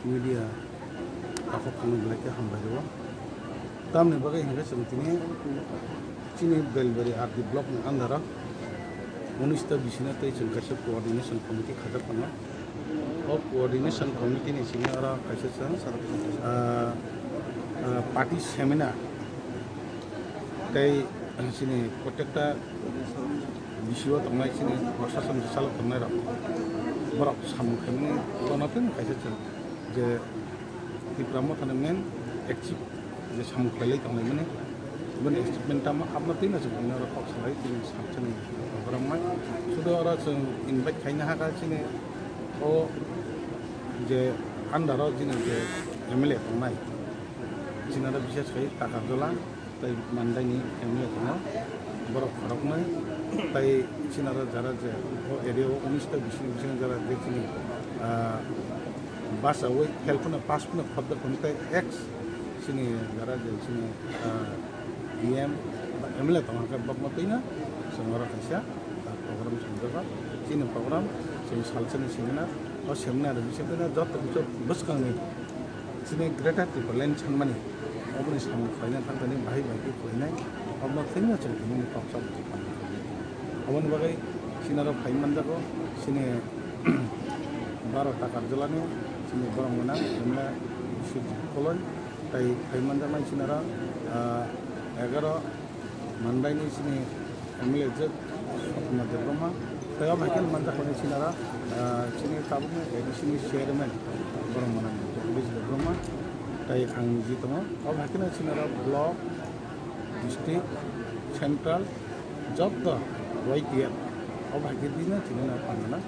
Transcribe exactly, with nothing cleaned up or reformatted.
Media takhuk thangwi belai khe hambai rwo. Tamni bagwi hwnkhe chwng tini chini Belbari R D block ni under o unis ta bisina tei chwng kaisa coordination committee khajak tongo. O coordination committee ni simi oro kaisa chwng, ah, ah, party seminar tei chini protekta bisio tongnai chini prosason bwsalo tongnai rok borok samung khaimani ulo no tei kaisa chwng je Tipra Motha ni main achieve je samung khlailai tongnai mani boni achievement tamo abno tei no chwng bini oro kok salai tini samsani borok mai sudo oro chwng invite khaina haka chini o je under o chini je M L A tongnai chini oro bises khai Takarjola tei Mandaini M L A tongo, borok khoroknwi tei chini oro jara je o area o unis ta bising bising jara je chini, ah, bus awi fail phano pass phano khobda phano tei ex chini jara je chini, ah, D M ba M L A tongkha bokma twino chwng oro kaisa program chwngjak. Chini program chini salsani seminar, o seminar bising phano joto kisa bwskangni chini Greater Tipraland sanmani, oboni samung khlaina thangthani bahai bai khe khlainai, obo thwino chwng tini kok chap. Oboni bagwi chini oro phai manjago, chini baro Takarjolani chini borok gwnang, chini Biswajit Koloi, tai phai manjaknai chini oro, ah, egaro Mandaini chini M L A jwk Sotma Debbarma, tei o hai khe manjak khe chini oro, ah, chini tabukni A D C ni chairman borok mwnang Jagdish Debbarma, tei ang niji tongo. O hai kheno chini oro block, district, central, joto Y T F, o hai khe bini chini oro pangana.